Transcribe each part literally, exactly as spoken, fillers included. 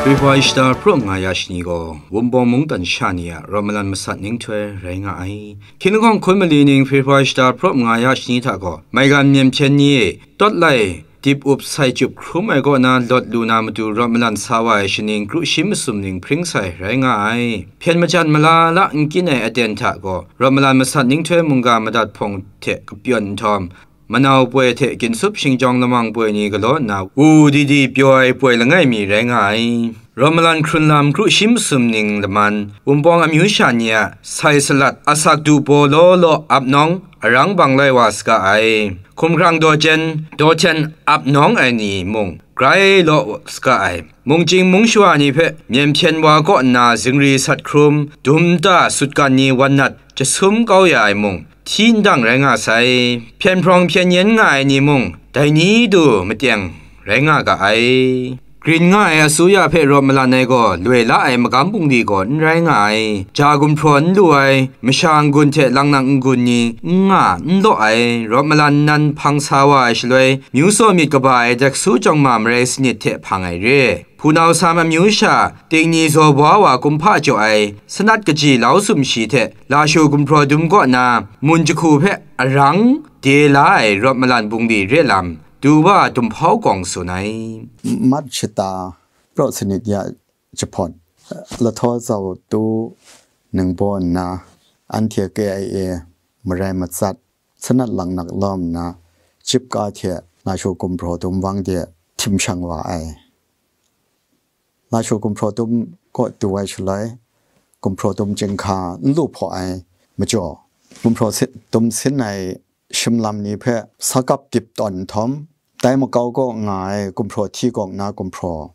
February shata praw nga ya shani gaw, Wunpawng mungdan sha ni a rawt malan masat ninghtoi rai nga ai. Hkying lahkawng hkun mali ning February shata praw nga ya shani hta gaw, maigan myen hpyen ni e tawt lai, dip up sai chyup hkrum ai kaw na lawt lu na matu rawt malan sa wa ai shaning kru shi masum ning hpring sai rai nga ai. Hpyen majan mala la n kyin ai aten hta gaw, rawt malan masat ninghtoi mungga madat hpawng hte kapyawn nhtawm, manau poi hte ginsup shingjawng lamang poi ni galaw nna, wu di di pyaw ai poi langai mi rai nga ai. Rawt malan hkrun lam kru shi masum ning laman, Wunpawng amyu sha ni a sai salat, asak du baw law law ap nawng, arang bang lai wa saga ai. Hkumhkrang dawjen, dawjen ap nawng ai ni mung grai law saga ai. Mungchying mungshawa ni hpe myen hpyen wa kaw nna zingri sat hkrum, dum nta sutgan ni wan nat jasum kau ya ai mung, hti ndang rai nga sai. Hpyen hprawng hpyen yen nga ai ni mung, dai ni du mateng rai nga ga ai. Grin nga ai asuya hpe rawt malan ai gaw, loi la ai magam bungli gaw n rai nga ai. Ja gumhpraw n lu ai, masha n-gun hte langnang n-gun ni n nga n law ai, rawt malan nnan hpang sa wa ai shaloi, myu saw myit kaba ai daksu chyawm ma marai sanit hte hpang ai re. Hpunau sam amyu sha, ting ni zaw bwa wa kumhpa jaw ai, sanat kaji lau sumshi hte, lashu gumhpraw dum kaw na, mun jahku hpe arang de la ai rawt malan bungli re lam, du wa dumhpau gawng tsun ai. Mat shata praw sanit ya jahpawt, Lahtaw Zau Tu ningbaw nna, anhte K I A marai matsat, sanat laknak lawm nna, jip ka hte lashu gumhpraw dum wang de htim shang wa ai. Lashu gumhpraw dum kaw du ai shaloi, gumhpraw dum chyinghka n lu hpaw ai majaw, gumhpraw sit, dum sin ai shim lam ni hpe sa kap dip tawn nhtawm, dai makau kaw nga ai gumhpraw hti gawk na gumhpraw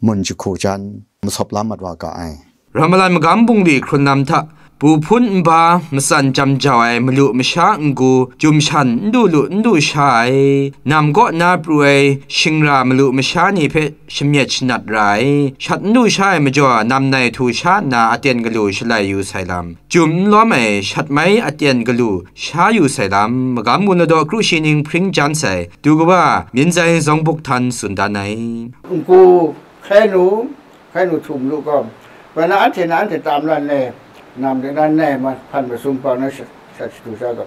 mun jahku jan masawp la mat wa ga ai. Rawt malan magam bungli hkrun lam hta, bu hpun nba matsan jam jau ai malu masha n-gu, jum shan n du lu n du sha ai, nam kaw na pru ai shingra malu masha ni hpe shamyet shanat ra ai, shat n du sha ai majaw, nam nai htu sha nna aten galu shalai yu sai lam, jum n lawm ai shat mai aten galu sha yu sai lam, magam gun ladaw kru shi ning hpring jan sai, du kaba Minzai Zawng Buk Htan tsun dan ai. Nku hkai nu, hkai nu htum lu gaw, bai na anhte na anhte tam lan e, nam de na nai ma hpan masum pang na sha, sha shadu sha gaw,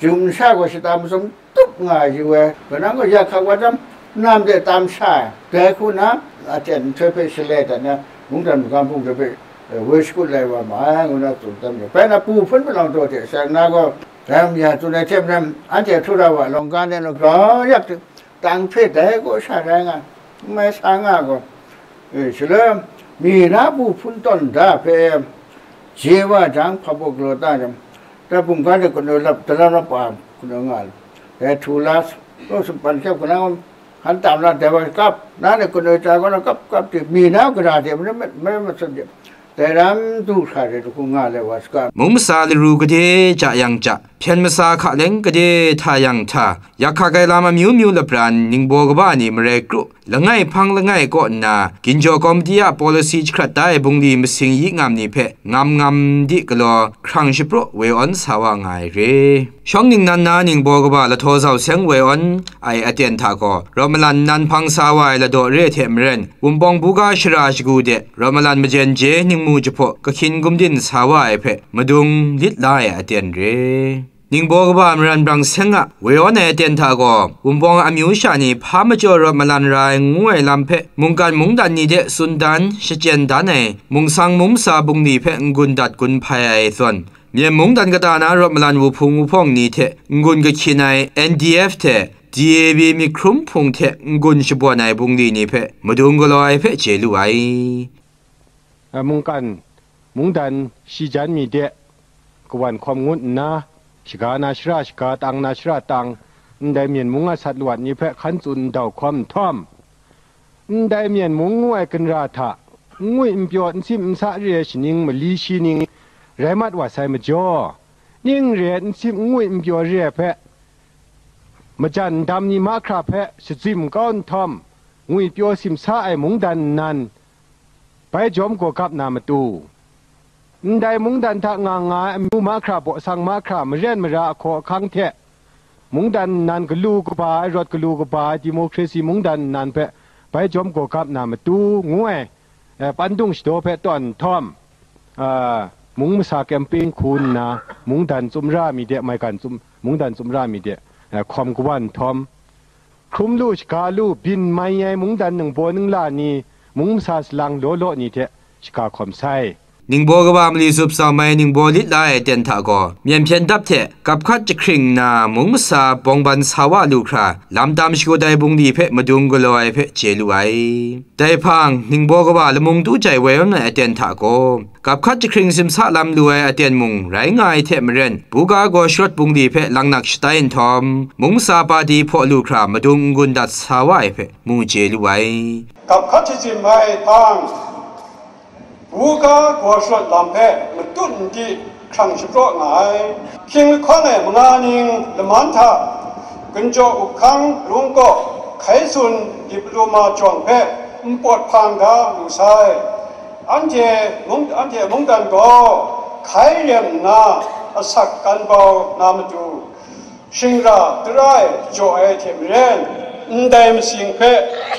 jum sha gaw shata masum tup nga ai yu ai, kanang gaw ya hkak wa jam, nam de tam sha ai, dai hku na, aten nhtoi hpe shalai dat na, mungdan magam hpung de hpe, eh, woi shakut lai wa ma ai, ngu na tsun tam ye. Bai na, pu hpun palawng daw hte seng na gaw, dai ya tsun ai hte maren, anhte Htura wa lawng ga ne law, grau yak ting, tang hpe dai kaw sha rai nga, n mai sa nga gaw, eh, shaloi, mi na pu hpun tawn da hpe, je wa jang, hpa baw galaw ta jang, dai bungga de kanu lap, dalam lap pa kanu nga ai, dai htu la, lo sumpan hkyep kanang, hkan tam la, dai wa kap, na ni kanu ja gaw na kap kap di, mi na gara de, mare, mare, mare masat de, dai ram du hkra de, lahku nga le wa saga. Mung masa laru gade ja yang ja, hpyen masa hka leng gade hta yang hta, yak hka gailam amyu myu lapran, ningbaw kaba ni marai kru, langai hpang langai kaw nna, ginjaw kawmti a policy jahkrat da ai bungli masing yi ngam ni hpe ngam ngam di galaw, hkrang shapraw woi awn sa wa nga ai re. Shawng ningnan na ningbaw kaba Lahtaw Zau Seng woi awn ai aten hta gaw, rawt malan nnan hpang sa wa ai ladaw re hte maren, Wunpawng buga shara shagu de, rawt malan majen je ningmu jahpaw kahkyin gumdin sa wa ai hpe, madung lit la ai aten re. Ningbaw kaba Maran Brang Seng a woi awn ai aten hta gaw, Wunpawng amyu sha ni hpa majaw rawt malan ra ai ngu ai lam hpe, mungkan mungdan ni de tsun dan, shachyen dan ai, mungsang mumsa bungli hpe n-gun dat gun hpai ai zawn, Myen mungdan kata na rawt malan wuhpung wuhpawng ni hte n-gun kahkyin ai N D F hte D A B myit hkrum hpung hte n-gun shabawn ai bungli ni hpe madung galaw ai hpe chye lu ai. A mungkan mungdan shi jan mi de, kawan hkawm ngut nna, shaga na shara shaga, tang na shara tang, ndai myen mung a sat lawat ni hpe hkan tsun ndau hkawm nhtawm, ndai myen mung ngu ai ginra hta, n ngwi n pyaw, n sim n sa re ai shaning mali shi ning rai mat wa sai majaw, ning re ai n sim n ngwi n pyaw re ai hpe, majan ndam ni mahkra hpe shazim kau nhtawm, ngwi pyaw sim sa ai mungdan nnan, bai jawm gaw gap na matu, ndai mungdan hta nga nga ai amyu mahkra, baw sang mahkra, maren mara ahkaw ahkang hte, mungdan nnan galu kaba ai, rawt galu kaba ai, democracy mungdan nnan hpe Bai jawm gaw gap na matu ngu ai, eh, pandung shadaw hpe tawn nhtawm, ah, mung masa camping hku nna, mungdan tsumra mi de, maigan tsum, mungdan tsumra mi de, eh, hkawm kawan nhtawm, hkrum lu, shaga lu, byin mai ai mungdan ningbaw ningla ni, mung masa salang law law ni hte shaga hkawm sai. Ningbaw kaba mali zup tsawm ai ningbaw lit la ai aten hta gaw, myen hpyen dap hte gap hkat jahkring nna, mung masa bawngban sa wa lu hkra, lam tam shakut ai bungli hpe madung galaw ai hpe chye lu ai. Dai hpang, ningbaw kaba lamung tu jai woi awn ai aten hta gaw, gap hkat jahkring simsa lam lu ai aten mung rai nga ai hte maren, buga gaw sharawt bungli hpe langnak shatai nhtawm, mung masa pati hpaw lu hkra madung n-gun dat sa wa ai hpe mu chye lu ai. Gap hkat shazim ai hpang, buga gaw sharawt lam hpe matut n di hkrang shapraw nga ai. Hkying lahkawng e manga ning laman hta, Gunjaw Up Hkang Rung kaw hkai tsun diploma jawng hpe npawt hpang da lu sai. Anhte mung, anhte mungdan gaw hkai rem nna asak kan bau na matu, shingra tara e jaw ai hte maren, ndai masing hpe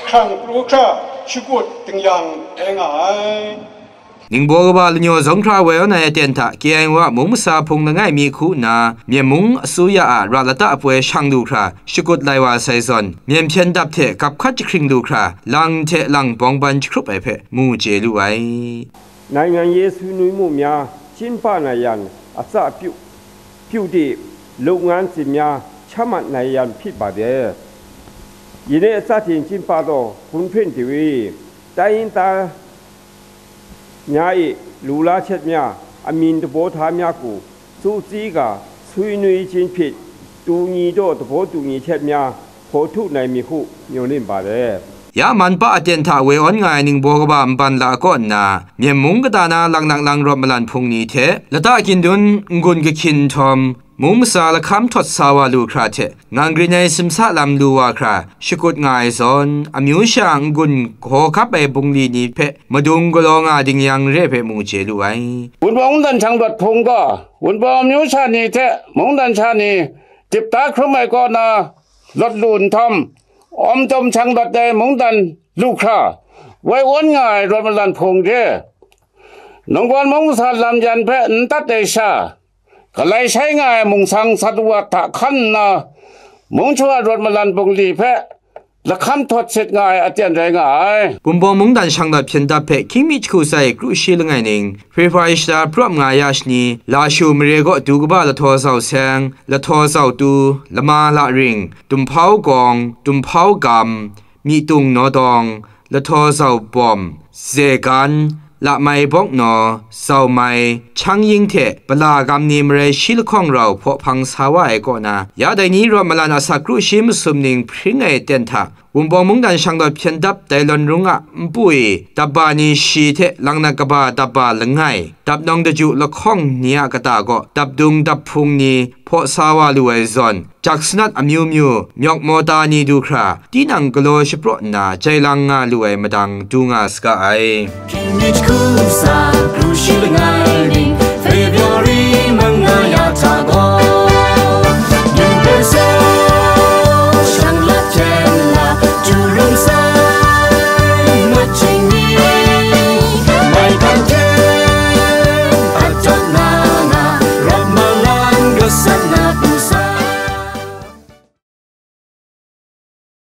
hkrang pru hkra shakut dingyang rai nga ai. Ningbaw kaba lanyaw zawng hkra woi awn ai aten hta K I O a mung masa hpung langai mi hku nna, Myen mung asuya a ra lata poi shang lu hkra shakut lai wa sai zawn, myen hpyen dap hte gap hkat jahkring lu hkra, lang hte lang bawngban jahkrup ai hpe mu chye lu ai. နိုင်ငံရေးဆွေးနွေးမှုများကျင်းပနိုင်ရန်အစပြုပြုသည့်လုပ်ငန်းစဉ်များချမှတ်နိုင်ရန်ဖြစ်ပါသည်။ ယနေ့စတင်ကျင်းပသောကွန်ဖရင့်တွင်တိုင်းရင်းသားများ၏လူလားချက်များအမြင်သဘောထားများကိုစုစည်းကာဆွေးနွေးခြင်းဖြင့်တူညီသောသဘောတူညီချက်များဖော်ထုတ်နိုင်မည်ဟုမျှော်လင့်ပါတယ်။ Ya man pa aten hta woi awn nga ai ningbaw kaba nban la kaw nna, Myen mung kata na lang nak lang rawt malan hpung ni hte, lata kyin dun n-gun kahkyin nhtawm, mung masa lahkam htawt sa wa lu hkra hte, ngang grin ai simsa lam lu wa hkra, shakut nga ai zawn, amyu sha n-gun hkaw hkap ai bungli ni hpe madung galaw nga ding yang re ai hpe mu chye lu ai. Wunpawng mungdan shang rawt hpung gaw, Wunpawng amyu sha ni hte mungdan sha ni dip da hkrum ai kaw na lawt lu nhtawm, awm jawm shang rawt ai mungdan lu hkra, woi awn nga ai rawt malan hpung re, Nunggawn mung masa lam yan hpe n tat ai sha, galai shai nga ai mungsang sat wa hta hkan nna, mung shawa rawt malan bungli hpe lahkam htawt sit nga ai aten rai nga ai. Wunpawng mungdan shang rawt hpyen dap hpe hkying mi jahku sai kru shi langai ning, Hpyihprai shata prawm nga ya shani, Lashu mare kaw du kaba lahtaw zau seng, lahtaw zau tu, lama la ring, dumhpau gawng, dumhpau gam, myitung nawdawng, lahtaw zau bawm, zegan, lamai bawk naw, zaumai, chang ying hte pala gam ni marai shi lahkawng rau hpaw hpang sa wa ai kaw na, ya dai ni rawt malan asak kru shi masum ning hpring ai aten hta, Wunpawng mungdan shang rawt hpyen dap dai lawn rung a npu e, dapba ni shi hte langnak kaba dapba langai, dapnawng daju lahkawng ni a kata kaw dapdung daphpung ni hpaw sa wa lu ai zawn, jak sanat amyu myu, myawk mawta ni du hkra, tinang galaw shapraw nna jai lang nga lu ai madang du nga saga ai. Hkying mi jahku sa kru shi langai ning, February manga ya hta gaw,